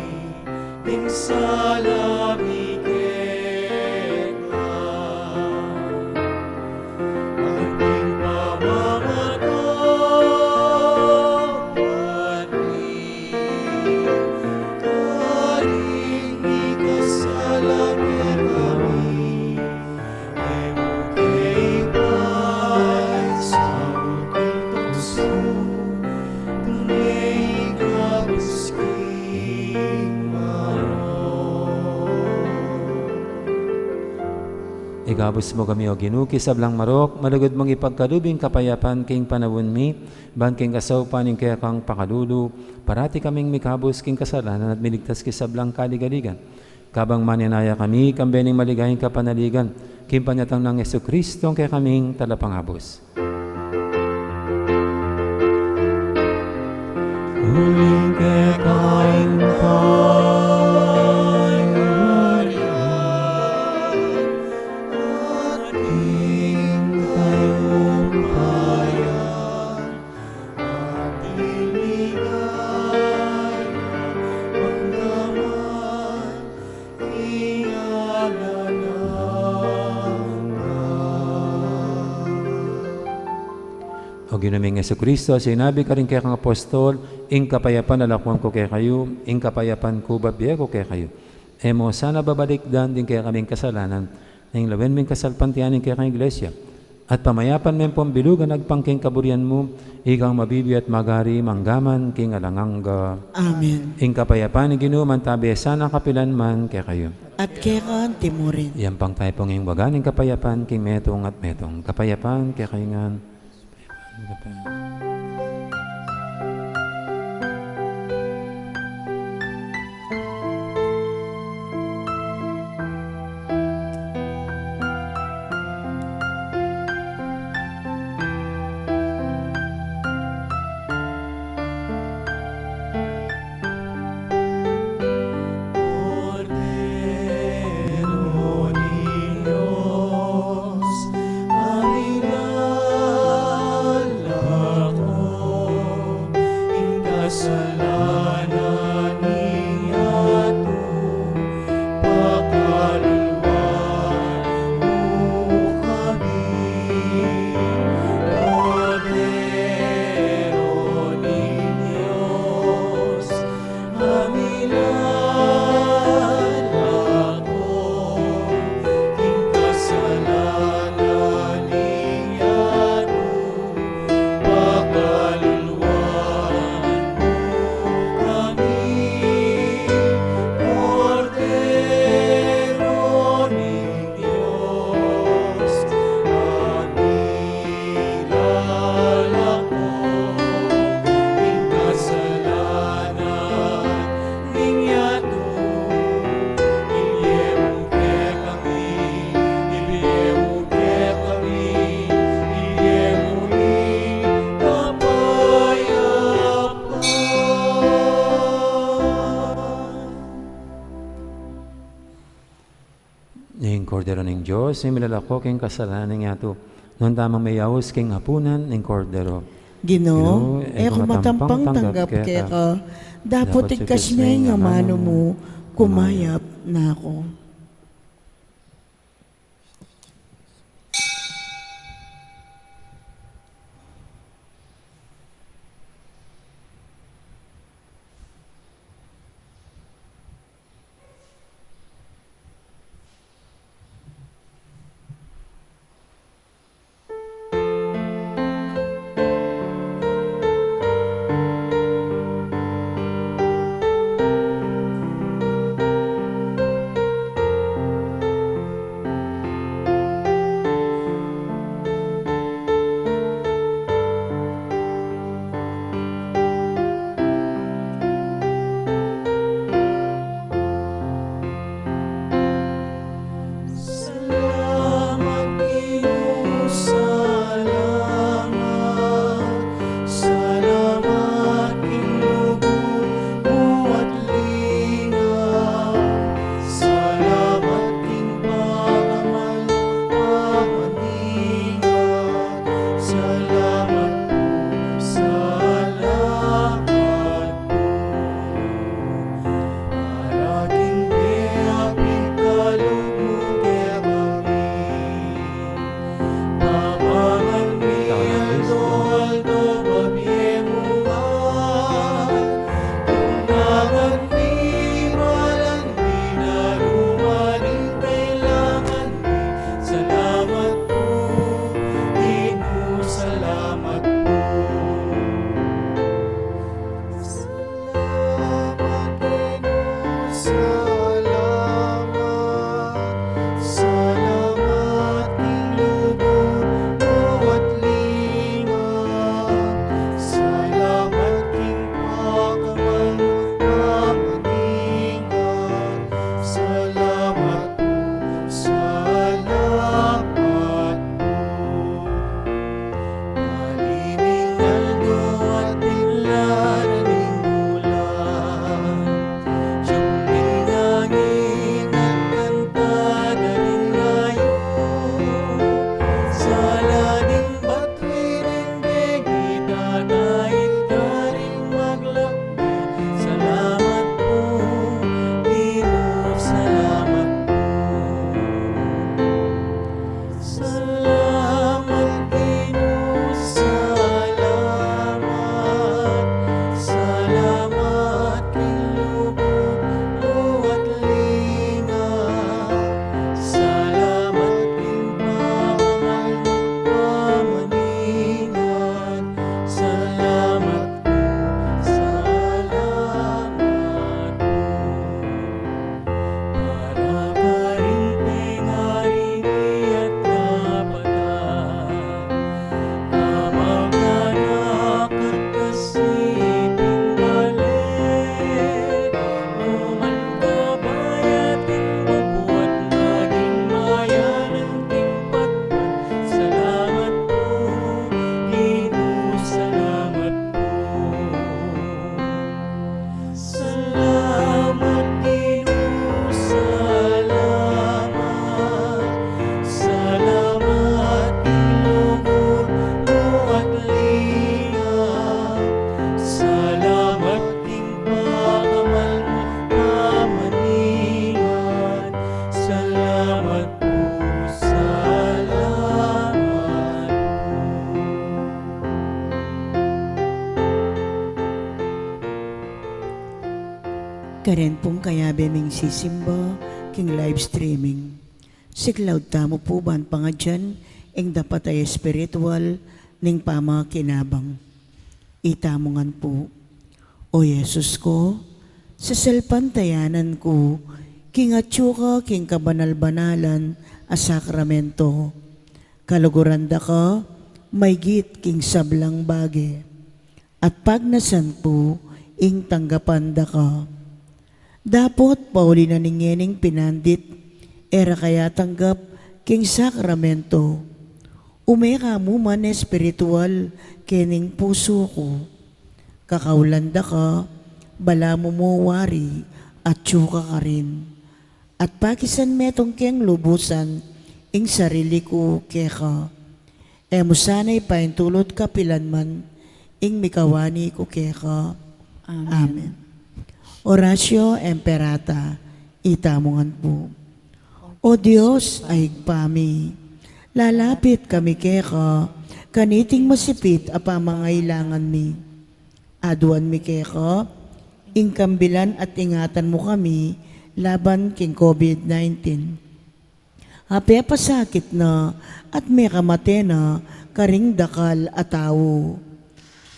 ding sala mi keka, anting pamamatawad mi karing mikasala kekami. E mu ke ipaisaul king tuksu, nune ikabus king marok. Ikabus mu kami, O Ginu, king sablang marok, malugud mung ipagkalub ing kapayapan king panaun mi, ban king kasaupan ning kekang pakalulu, parati kaming mikabus king kasalanan at miligtas king sablang kaligaligan. Kabang maninaya kami, kambe ning maligayang kapanaligan, king panyatang nang Jesucristo, ing kekaming Talapangabus. Uling keka ing kayarian at ing kayupayan, at ing ligaya, mangga man king alang angga. O Ginu ming Jesucristo, sinabi mu karing kekang apostol, ing kapayapan lalakwan ku kekayu, ing kapayapan ku bibie ku kekayu. E mu sana babalikdan ding kekaming kasalanan, nune lawen mu ing kasalpantayanan ning kekang Iglesia. At pamayapan me pung bilugan agpang king kaburian mu, ikang mabibie at magari mangga man king alang angga. Amen. Ing kapayapan ning Ginu mantabe sana kapilan man kekayu. At keka anti mu rin. Iyampang tamu pung iwagan ing kapayapan king metung at metung. Kapayapan kekayu ngan. Kordero ning Dios, a milalako king kasalanan ning yatu. Nuan tamung meyaus king apunan ning Kordero. Ginu, Ginu, e ku matampang tanggap keka, dapot igkas me ing amanu mu, kumayap na ku. Salamat, Ginu, salamat. Salamat king lugud mu at linga. Salamat king pakamal mu, pamaninga. Salamat pu, salamat pu. Para king meapin kalub mu kekami. Pamangan mi aldo-aldo, babie mu ngan. Tunangan mi, balan mi, daruma ring kailangan mi. Salamat pu, Ginu, salamat pu. Salamat, Ginu, salamat. Salamat king lugud mu at linga. Salamat king pakamal mu, pamaninga. Salamat pu, salamat pu. Malining aldo at binlan ning ulan, siyum ning angin at kanta da ring ayup. Sala ding batuan ning bie, itatain da ring maglakbe. Salamat pu, Ginu, salamat pu. Salamat, Ginu, salamat. Salamat king lugud mu at linga. Salamat king pamamal mu, pamaninga. Salamat pu, salamat pu. Para karing pengari mi at kapatad, kamag-anak at kasiping bale, nu man kabayat ing bubuat, maging mayaman king patpat. Salamat pu, Ginu, salamat pu. Salamat, Ginu, salamat. Salamat king lugud mu at linga. Salamat king pakamal mu, pamaninga. Salamat pu, salamat pu. Karin pung kayabe ming sisimba king live streaming, siklaud tamu pu ban pangadyan ing dapat a espiritual ning pamakinabang. Itamu ngan pu. O Jesus ku, sasalpantayanan ku king atyu ka king kabanal-banalan a sakramento. Kaluguran da ka maygit king sablang bage, at pagnasan ku ing tanggapan da ka. Dapot pauli na ning ngening pinandit, e ra ka ya tanggap king sakramento, ume ka mu man espiritual kening pusu ku. Kakaulan da ka, balamu mu wari, atyu ka karin. at pakisan metung keng lubusan ing sarili ku keka. E mu sana ipaintulut kapilan man ing mikawani ku keka. Amen. Amen. Oratio Imperata, itamu ngan pu. O Dios a Ibpa mi, lalapit kami keka kaniting masipit a pamangailangan mi. Aduan mi keka ing kambilan at ingatan mu kami laban king COVID nineteen. A pepasakit na at mekamate na karing dakal a tau.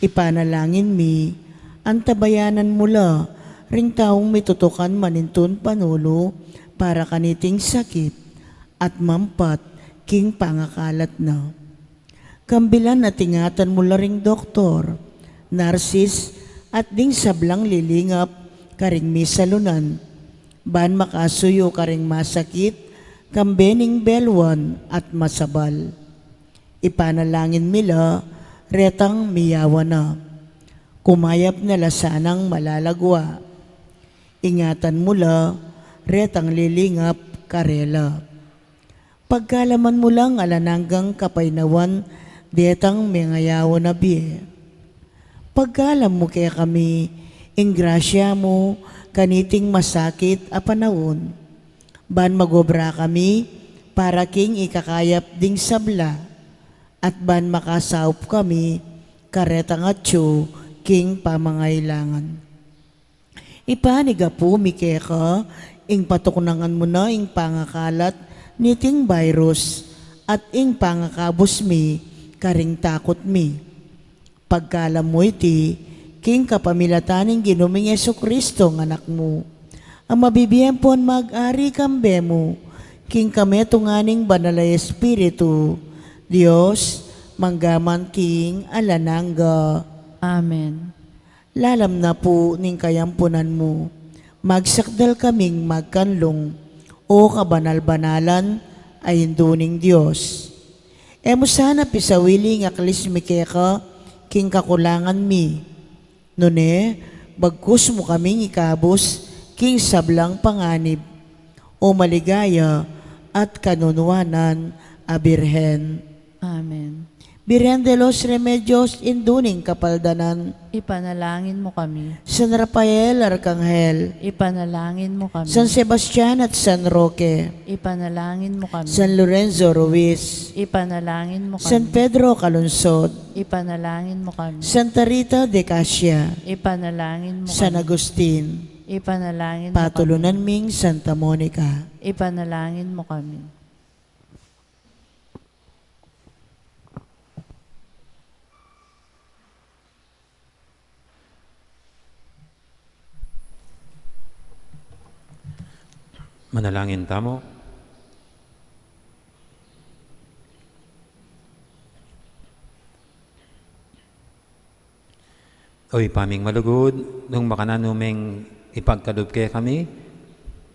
Ipanalangin mi, antabayanan mu la ring taung mitutukan manintun panulu para kaniting sakit at mampat king pangakalat na. Kambilan at ingatan mu la ring doktor, narsis, at ding sablang lilingap karing misalunan, ban makasuyu karing masakit, kambe ning belwan at masabal. Ipanalangin mi la retang miyawa na. Kumayap na la sanang malalagwa. Ingatan mu la retang lilingap karela. Pagkaluban mu lang alang anggang kapaynawan detang mengayawan a bie. Pagkalub mu kekami ing grasya mu kaniting masakit a panaun, ban magobra kami para king ikakayap ding sabla, at ban makasaup kami karetang atyu king pamangailangan. Ipanyawad mi keka ing patuknangan mu na ing pangakalat niting virus at ing pangakabus mi karing takut mi. Pagkalub mu iti king kapamilatan ning Ginu ming Jesucristo a Anak mu, a mabibie ampon mag-ari kambe mu king kametungan ning Banal a Espiritu, Dios, mangga man king alang angga. Amen. Lalam na pu ning kayampunan mu, magsakdal kaming magkanlung, O kabanal-banalan a Indu ning Dios. E mu sana pisawili ing aklis mi keka king kakulangan mi, nune bagkus mu kaming ikabus king sablang panganib, O maligaya at kanunuanan a Birhen. Amen. Birhen de los Remedios, Indu ning Kapaldanan, ipanalangin mu kami. San Rafael Arkanghel, ipanalangin mu kami. San Sebastian at San Roque, ipanalangin mu kami. San Lorenzo Ruiz, ipanalangin mu kami. San Pedro Calungsod, ipanalangin mu kami. Santa Rita de Casia, ipanalangin mu kami. San Agustin, ipanalangin mu kami. Patulunan ming Santa Monica, ipanalangin mu kami. Manalangin tamu. O Ibpa ming malugud, nung makananu meng ipagkalub kekami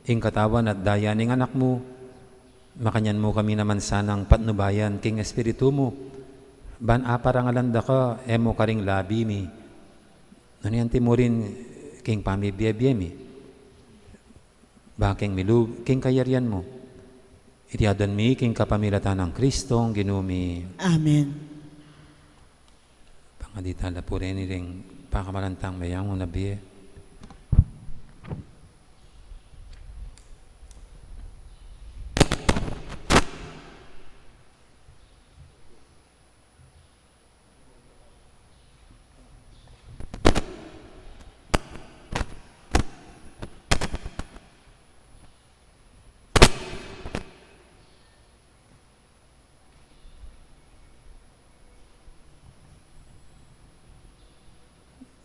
ing katawan at daya ning Anak mu, makanyan mu kami naman sanang patnubayan king Espiritu mu, ban aparangalan da ka, e mu karing labi mi, nune anti mu rin king pamibie-bie mi, ba king milub king kayarian mu. Iti aduan mi king kapamilatan nang Kristong Ginu mi. Amen. Pangadi tala pu reni ring pakamalan tang meyangu na bie.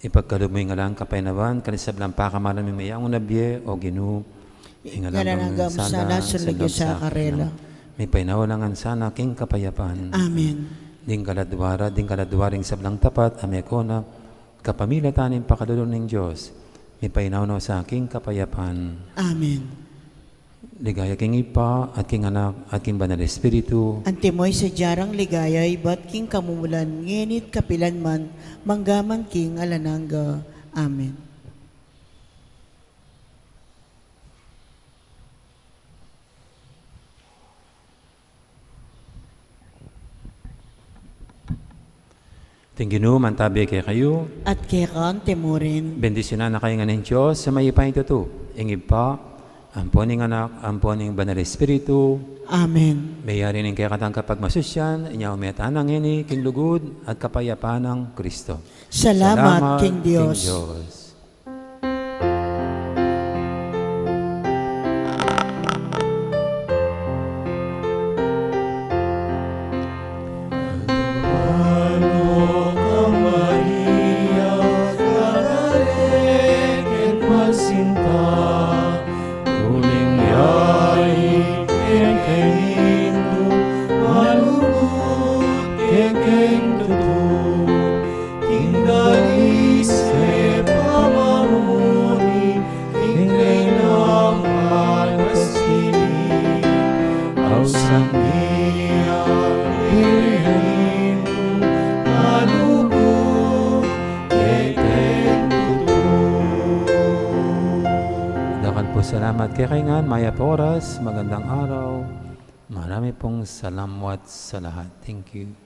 Ipagkalub mu ing alang kapaynawan karing sablang pakamalan ming meyangu na bie, O Ginu, ing alang anggang sala, sala, sunlugyo sa karela. Mipaynawa la ngan sana king kapayapan. Amen. Ding kaladua ra, ding kaladua ring sablang tapat a mekona kapamilatan ning pakalulu ning Dios, mipaynawa na sa king kapayapan. Amen. Ligaya king Ibpa, at king Anak, at king Banal Espiritu. Antimo ing sadya rang ligaya, ibat king kamumulan, ngeni't kapilan man, mangga man king alang angga. Amen. Ing Ginu mantabi kekayu. At keka mu rin. Bendisyunan na kayu ngan ning Dios a mayupayang tutu, ing Ibpa, ampo ning Anak, ampo ning Banal Espiritu. Amen. Mayari ning kekatang kapagmasusyan, inya ume tana ngeni king lugud at kapayapan nang Kristo. Salamat king Dios. Maria, kabale ket masinta, uling yari kekeng Indu, malugud kekeng tutu, king dalis a pamamuni, king Reynang pagkasili, ausan mi a Indu, malugud kekeng tutu. Dakal pung salamat kekayu ngan, mayap a oras, magandang araw. Marami pong salamat sa lahat. Thank you.